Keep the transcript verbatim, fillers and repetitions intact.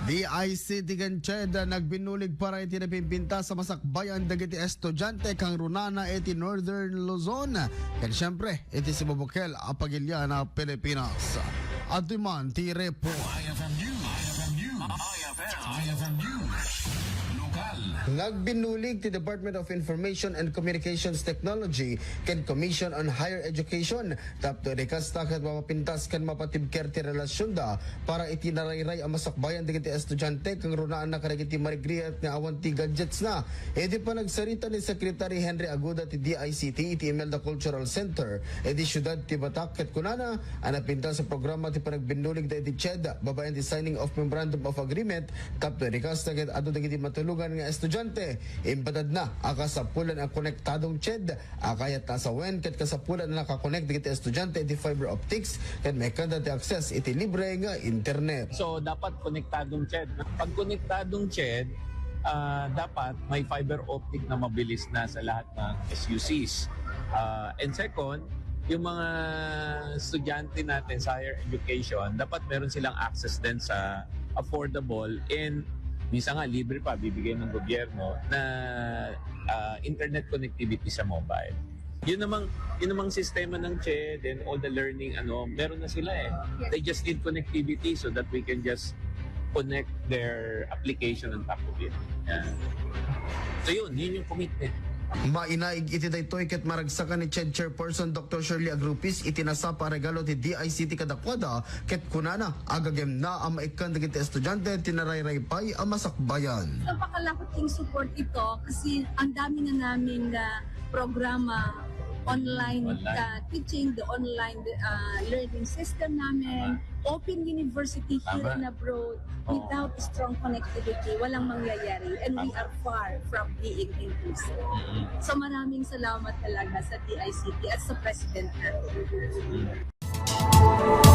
D I C T ken CHED nagbinulig para iti napimpintas a masakbayan dagiti estudiante kangrunana iti Northern Luzon. Ken siyempre, iti sibubukel a pagilian a Pilipinas. Adtoy man ti report. I F M News. I F M News. I F M News. Lokal. Nagbinulig ti Department of Information and Communications Technology ken Commission on Higher Education tapno iti kasta ket mapapintas ken mapatibker ti relasionda para iti narayray a masakbayan dagiti estudiante kangrunana kadagiti marigriat nga awan ti gadgetsna. Iti panagsarita ni Secretary Henry Aguda ti D I C T iti Imelda Cultural Center iti siudad ti Batak ket kunana a napintas a programa ti panagbinulig dagiti CHED babaen ti signing of Memorandum of Agreement tapno iti kasta ket adu dagiti matulongan nga estudiante. Impatedna a kasapulan a konektadong CHED a kayat a sawen ket kasapulan a nakakonek dagiti estudiante iti fiber optics ket maikkan ti access iti libre nga internet. So, dapat konektadong CHED. Pag konektadong CHED, ah, dapat may fiber optic na mabilis na sa lahat ng S U Cs. Ah, and second, yung mga estudyante natin sa higher education, dapat meron silang access din sa affordable and minsan nga libre pa bibigay ng gobyerno na, ah, internet connectivity sa mobile. Yun namang, yun namang sistema ng CHED and all the learning, ano, meron na sila eh. Yes. They just need connectivity so that we can just connect their application on top of it. Yeah. So yun, yun yung commitment. Mainaig iti daytoy ket maragsakan ni CHED Chairperson Doctor Shirley Agrupis iti nasapa a regalo ti D I C T kadakuada ket kunana, agagemna a maikkan dagiti estudiante ti narayray pay a masakbayan. Napakalaking support ito kasi ang dami na namin na programa, online, Online. uh, teaching, the online uh, learning system namin, Tama. Open University here Tama. And abroad, Oo. Without strong connectivity, walang mangyayari and we Tama. Are far from being inclusive. Mm-mm. So maraming salamat talaga sa D I C T at sa President natin. Mm.